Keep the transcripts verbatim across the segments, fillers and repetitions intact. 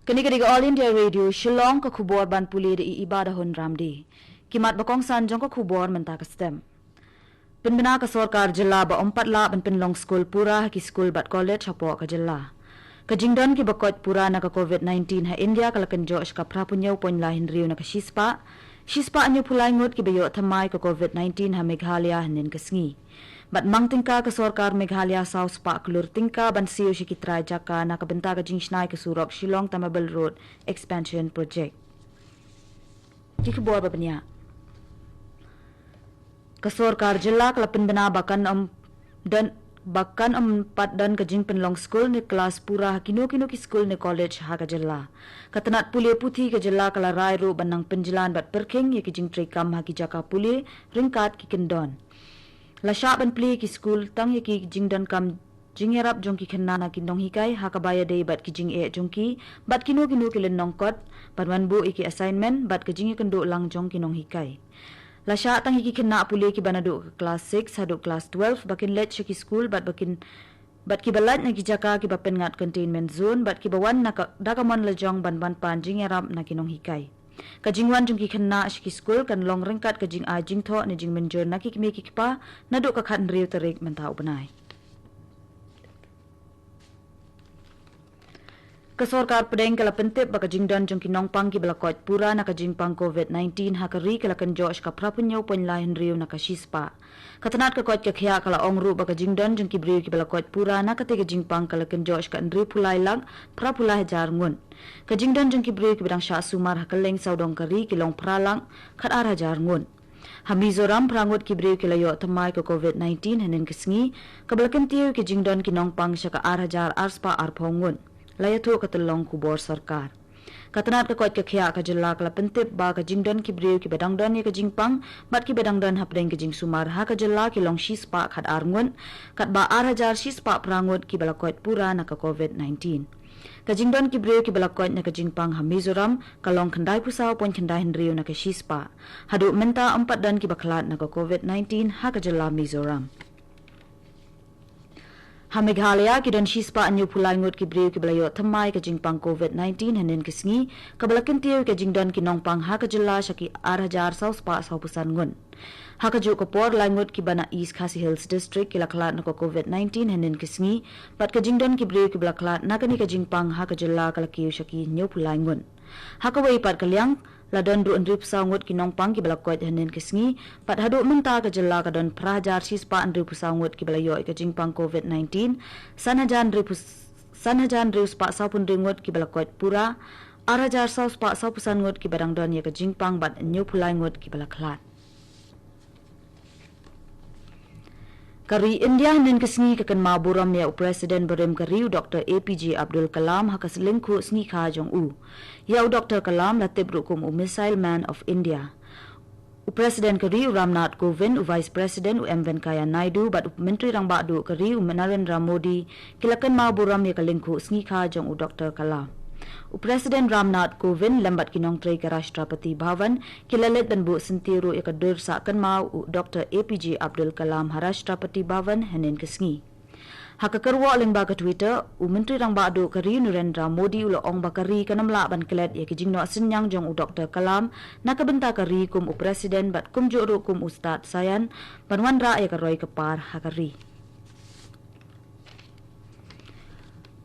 Kane ka dei ka All India Radio Shillong, ka khubor ban pule da i Iba da Hun Ramdi. Ki mat ba kongsan jong ka khubor mynta ka step. Pynbna ka sorkar jylla ba ym pat lah ban pynlong skul pura ha ki skul bad college hapoh ka jylla. Ka jingdon ki ba koit pura na ka covid nineteen ha India ka la kynjoh sha ka phra phew hynñiew point lai hynriew na ka shispah. Shispah hynñiew phew lai ngut ki ba ïoh thymmai ka covid nineteen ha Meghalaya hynnin ka sngi. Bad mang tyngka ka sorkar Meghalaya saw spah klur tyngka ban siew sha ki trai jaka na ka bynta ka jingshna ïa ka surok Shillong Tamabil Road Expansion Project. Ki khubor ba bniah. Ka sorkar jylla ka la pynbna ba kan ym don, ba kan ym pat don ka jingpynlong skul ne klas pura ha kino kino ki skul ne college ha ka jylla. Ka tnat pule puthi ka jylla ka la rai ruh ban nang pynjlan bad pyrkhing ïa ki jingtreikam ha ki jaka pule ryngkat ki kyndon. La shah ban plie ki skul tang ïa ki jingdonkam jingïarap jong ki khynnah na ki nonghikai ha kaba ïadei bad ki jingeh jong ki bad kino kino ki lynnong kot, ban wan buh ïa ki assignment bad ka jingïakynduh lang jong ki nonghikai. La shah tang ïa ki khynnah pule ki ba naduh ka klas six haduh klas twelve ba kin leit sha ki skul bad ba kin, bad ki ba lait na ki jaka ki ba pynngat containment zone bad ki ba wan na ka, da ka mon la jong ban wan pan jingïarap na ki nonghikai. Ka jingwan jong ki khynnah sha ki skul kan long ryngkat ka jingai jingthoh ne jingmynjur na ki kmie ki kpa naduh ka khathynriew tarik mynta u bnai. Ka sorkar pdeng ka la pyntip ba ka jingdon jong ki nongpang ki ba la koit pura na ka jingpang covid nineteen ha ka ri ka la kynjoh sha ka phra phew hynñiew point lai hynriew na ka shispah. Ka tnat ka koit ka khiah ka la ong ruh ba ka jingdon jong ki briew ki ba la koit pura na kata ka jingpang ka la kynjoh sha ka hynriew phew lai lak phra phew lai hajar ngut. Ka jingdon jong ki briew ki ba dang shah sumar ha kylleng sawdong ka ri ki long phra lak khat ar hajar ngut. Ha Mizoram phra ngut ki briew ki la ïoh thymmai ka covid nineteen hynnin ka sngi, ka ba la kyntiew ïa ka jingdon ki nongpang sha ka ar hajar ar spah ar phew ngut. La ïathuh ka tyllong khubor sorkar. Ka tnat ka koit ka khiah ka jylla ka la pyntip ba ka jingdon ki briew ki ba dang don ïa ka jingpang bad ki ba dang don hapdeng ka jingsumar ha ka jylla ki long shispah khat ar ngut, katba ar hajar shispah phra ngut ki ba la koit pura na ka covid nineteen. Ka jingdon ki briew ki ba la koit na ka jingpang ha Mizoram ka long khyndai phew saw point khyndai hynriew na ka shispah. Haduh mynta ym pat don ki ba khlad na ka covid nineteen ha ka jylla Mizoram. Ha Meghalaya ki don shispah hynñiew phew lai ngut ki briew ki ba la ïoh thymmai ka jingpang covid nineteen hynnin ka sngi, ka ba la kyntiew ïa ka jingdon ki nongpang ha ka jylla sha ki ar hajar saw spah saw phew san ngut. Ha kajuh ka por lai ngut ki ba na East Khasi Hills District ki la khlad na ka covid nineteen hynnin ka sngi, bad ka jingdon ki briew ki ba la khlad na kane ka jingpang ha ka jylla ka la kiew sha ki hynñiew phew lai ngut. Ha kawei pat ka liang, la don ruh hynriew phew saw ngut ki nongpang ki ba la koit hynnin ka sngi, bad haduh mynta ka jylla ka don phra hajar shispah hynriew phew saw ngut ki ba la ïoh ïa ka jingpang covid nineteen, san hajar hynriew phew, san hajar hynriew spah saw phew hynriew ngut ki ba la koit pura, ar hajar saw spah saw phew san ngut ki ba dang don ïa ka jingpang bad hynñiew phew lai ngut ki ba la khlad. Ka ri India hynnin ka sngi ka kynmaw burom ïa u President barim ka ri u Doctor A P J Abdul Kalam ha ka lyngkhuh sngi kha jong u. Ïa u Doctor Kalam la tip ruh kum u Missile Man of India. U President ka ri u Ramnath Kovind, u Vice President u M Venkaiah Naidu bad u Myntri Rangbah Duh ka ri u Narendra Modi ki la kynmaw burom ïa ka lyngkhuh sngi kha jong u Doctor Kalam. U President Ramnath Kovind lem bad ki nongtrei ka Rashtrapati Bhavan ki la leit ban buh syntiew ruh ïa ka dur sah kynmaw u Doctor A P J Abdul Kalam ha Rashtrapati Bhavan hynnin ka sngi. Ha ka kyrwoh lyngba ka Twitter, u Myntri Rangbah Duh ka ri u Narendra Modi u la ong ba ka ri kan ym lah ban klet ïa ki jingnoh synñiang jong u Doctor Kalam na ka bynta ka ri kum u President bad kumjuh ruh kum u Stad Saian ban wanrah ïa ka roi ka par ha ka ri.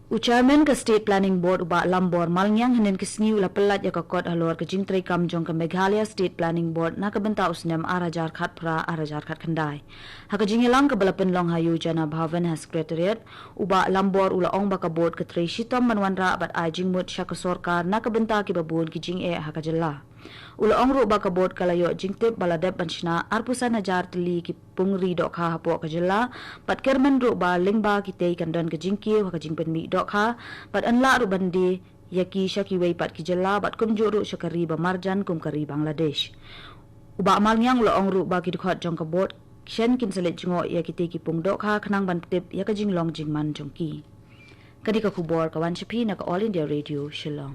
U Chairman ka State Planning Board u Bah Lambor Malngiang hynnin ka sngi u la pyllait ïa ka kot halor ka jingtreikam jong ka Meghalaya State Planning Board na ka bynta u snem ar hajar khatphra ar hajar khatkhyndai. Ha ka jingïalang ka ba la pynlong ha Yojana Bhavan ha Secretariat, u Bah Lambor u la ong ba ka board ka trei shitom ban wanrah bad ai jingmut sha ka sorkar na ka bynta ki ba bun ki jingeh ha ka jylla. U la ong ruh ba ka board ka la ïoh jingtip ba la dep ban shna arphew san hajar tylli ki pung ri dohkha hapoh ka jylla, bad kyrmen ruh ba lyngba kitei kan don ka jingkiew ha ka jingpynmih dohkha, bad yn lah ruh ban die ïa ki sha kiwei pat ki jylla bad kumjuh ruh sha ka ri ba marjan kum ka ri Bangladesh. U Bah Malngiang u la ong ruh ba ki dkhot jong ka board shen kin sa leit jngoh ïa kitei ki pung dohkha khnang ban tip ïa ka jinglong jingman jong ki. Kane ka khubor ka wan sha phi na ka All India Radio Shillong.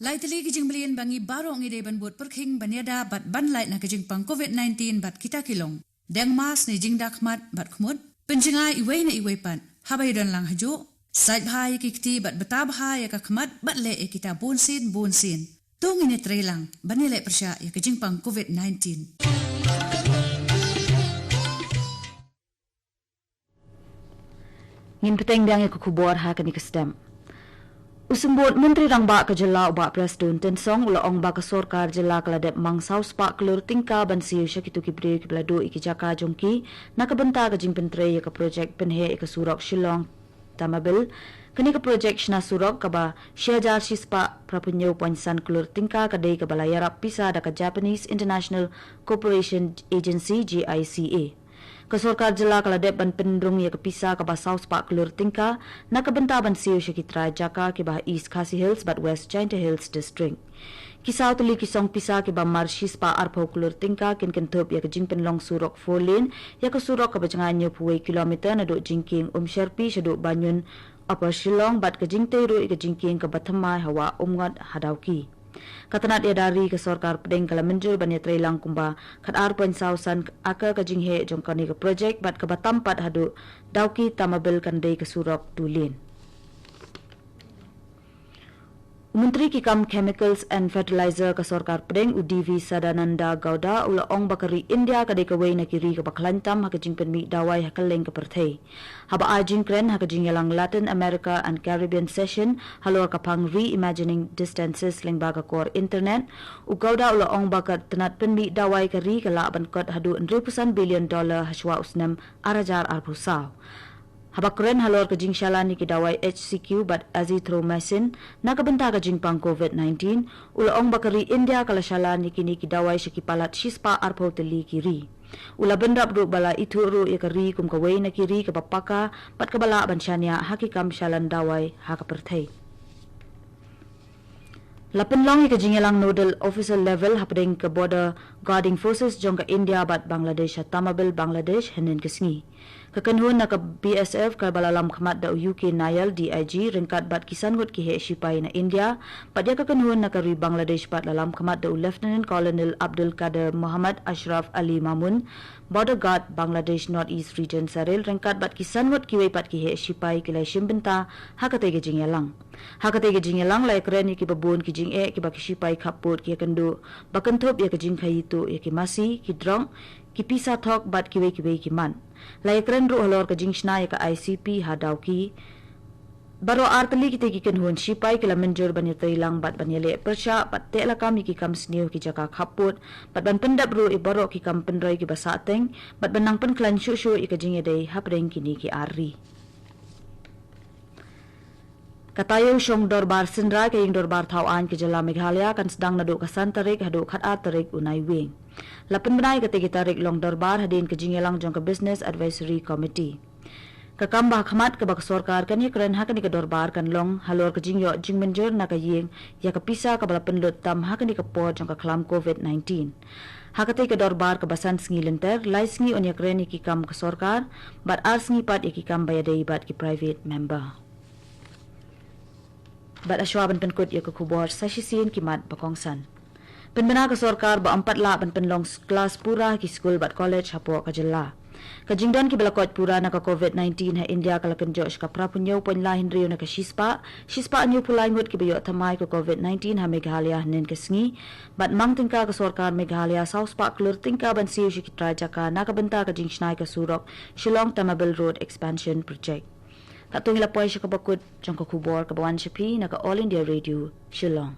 Lai tylli ki jingmlien ba ngi baroh ngi dei ban bud pyrkhing ban ïada bad ban lait na ka jingpang covid nineteen bad kita ki long: deng mask ne jingda khmat bad khmut, pynjngai iwei na iwei pat haba ïadon lang hajuh, sait bha ïa ki kti bad bta bha ïa ka khmat bad leh ïa kita bunsien bunsien. To ngin ïatreilang ban ïaleh pyrshah ïa ka jingpang covid nineteen. Ngin bteng biang ïa ka khubor ha kane ka step. U Symbud Myntri Rangbah ka jylla u Bah Prestone Tynsong u la ong ba ka sorkar jylla ka la dep mang saw spah klur tyngka ban siew sha kito ki briew kiba la duh ïa ki jaka jong ki na ka bynta ka jingpyntrei ïa ka projek pynheh ïa ka surok Shillong Tamabil. Kane ka projek shna surok kaba shi hajar shi spah phra phew hynñiew point san klur tyngka ka dei kaba la ïarap pisa da ka Japanese International Cooperation Agency, J I C A. Ka sorkar jylla ka la dep ban pynrung ïa ka pisa kaba saw spah klur tyngka na ka bynta ban siew sha ki trai jaka kiba ha East Khasi Hills bad West Jaintia Hills District. Ki saw tylli ki song pisa kiba mar shi spah arphew klur tyngka kin kynthup ïa ka jingpynlong surok four lane, ïa ka surok kaba jngai hynñiew phew wei kilometer naduh jingkieng Umsherpi shaduh Banyun, Upper Shillong, bad ka jingtei ruh ïa ka jingkieng kaba thymmai ha Wah Umngot ha Dawki. Ka tnat ïada ri ka sorkar pdeng ka la mynjur ban ïatreilang kumba khatar point saw san aka ka jingheh jong kane ka projek bad kaba tam pat haduh Dawki Tamabil kan dei ka surok two lane. U Myntri ki kam Chemicals and Fertilizer ka sorkar pdeng u D V Sadananda Gowda u la ong ba ka ri India ka dei kawei na ki ri kaba khlaiñ tam ha ka jingpynmih dawai ha kylleng ka pyrthei. Haba ai jingkren ha ka jingïalang Latin America and Caribbean Session halor ka phang Reimagining Distances lyngba ka kor internet, u Gowda u la ong ba ka tnat pynmih dawai ka ri ka lah ban kot haduh hynriewphew san billion dollar hashwa u snem ar hajar arphew saw. Haba kren halor ka jingshalan ïa ki dawai H C Q bad azithromycin na ka bynta ka jingpang covid nineteen, u la ong ba ka ri India ka la shalan ïa kine ki dawai sha ki palat shi spah arphew tylli ki ri. U la bynrap ruh ba la ithuh ruh ïa ka ri kum kawei na ki ri kaba paka bad kaba lah ban shaniah ha ki kam shalan dawai ha ka pyrthei. La pynlong ïa ka jingïalang nodal officer level hapdeng ka Border Guarding Forces jong ka India bad Bangladesh ha Tamabil, Bangladesh, hynnin ka sngi. Ka kynhun na ka B S F kaba la lam khmat da u U K Nayal, D I G, ryngkat bad ki san ngut ki heh shipai na India, bad ïa ka kynhun na ka ri Bangladesh pat la lam khmat da u Lieutenant Colonel Abdul Kader Mohammad Ashraf Ali Mamun, Border Guard Bangladesh North East Region Sarel, ryngkat bad ki san ngut kiwei pat ki heh shipai ki la shim bynta ha katei ka jingïalang. Ha katei ka jingïalang la ïakren ïa kiba bun ki jingeh kiba ki shipai khappud ki ïakynduh, ba kynthup ïa ka jingkhaii tuh ïa ki masi, ki drok, ki pisa thok bad kiwei kiwei ki mat. La ïakren ruh halor ka jingshna ïa ka I C P ha Dawki. Baroh ar tylli kitei ki kynhun shipai ki la mynjur ban ïatreilang bad ban ïaleh pyrshah bad teh lakam ïa ki kam sniew ki jaka khappud bad ban pyndep ruh ïa baroh ki kam pynroi kiba sahteng bad ban nang pynkhlaiñ shuh shuh ïa ka jingïadei hapdeng kine ki ar ri. Ka taïew shong dorbar synrai ka ïing dorbar thaw aiñ ka jylla Meghalaya kan sdang naduh ka san tarik haduh khatar tarik u Naiwieng. La pynbna ïa katei ka tarik long dorbar hadien ka jingïalang jong ka Business Advisory Committee. Ka kam ba ha khmat kaba ka sorkar kan ïakren ha kane ka dorbar kan long halor ka jingïoh jingmynjur na ka ïing ïa ka pisa kaba la pynlut tam ha kane ka por jong ka khlam covid nineteen. Ha katei ka dorbar kaba san sngi lynter, lai sngi yn ïakren ïa ki kam ka sorkar bad ar sngi pat ïa ki kam ba ïadei bad ki private member. Bad hashwa ban pynkut ïa ka khubor, sa shisien ki mat ba kongsan. Pynbna ka sorkar ba ym pat lah ban pynlong klas pura ha ki skul bad college hapoh ka jylla. Ka jingdon kiba la koit pura na ka covid nineteen ha India ka la kynjoh sha ka phra phew hynñiew point lai hynriew na ka shi spah, shi spah hynñiew phew lai ngut kiba ïoh thymmai ka covid nineteen ha Meghalaya hynnin ka sngi. Bad mang tyngka ka sorkar Meghalaya saw spah klur tyngka ban siew sha ki trai jaka na ka bynta ka jingshna ïa ka surok Shillong Tamabil Road Expansion Project. Katto ngi la poi sha kaba kut jong ka khubor kaba wan sha phi na ka All India Radio Shillong.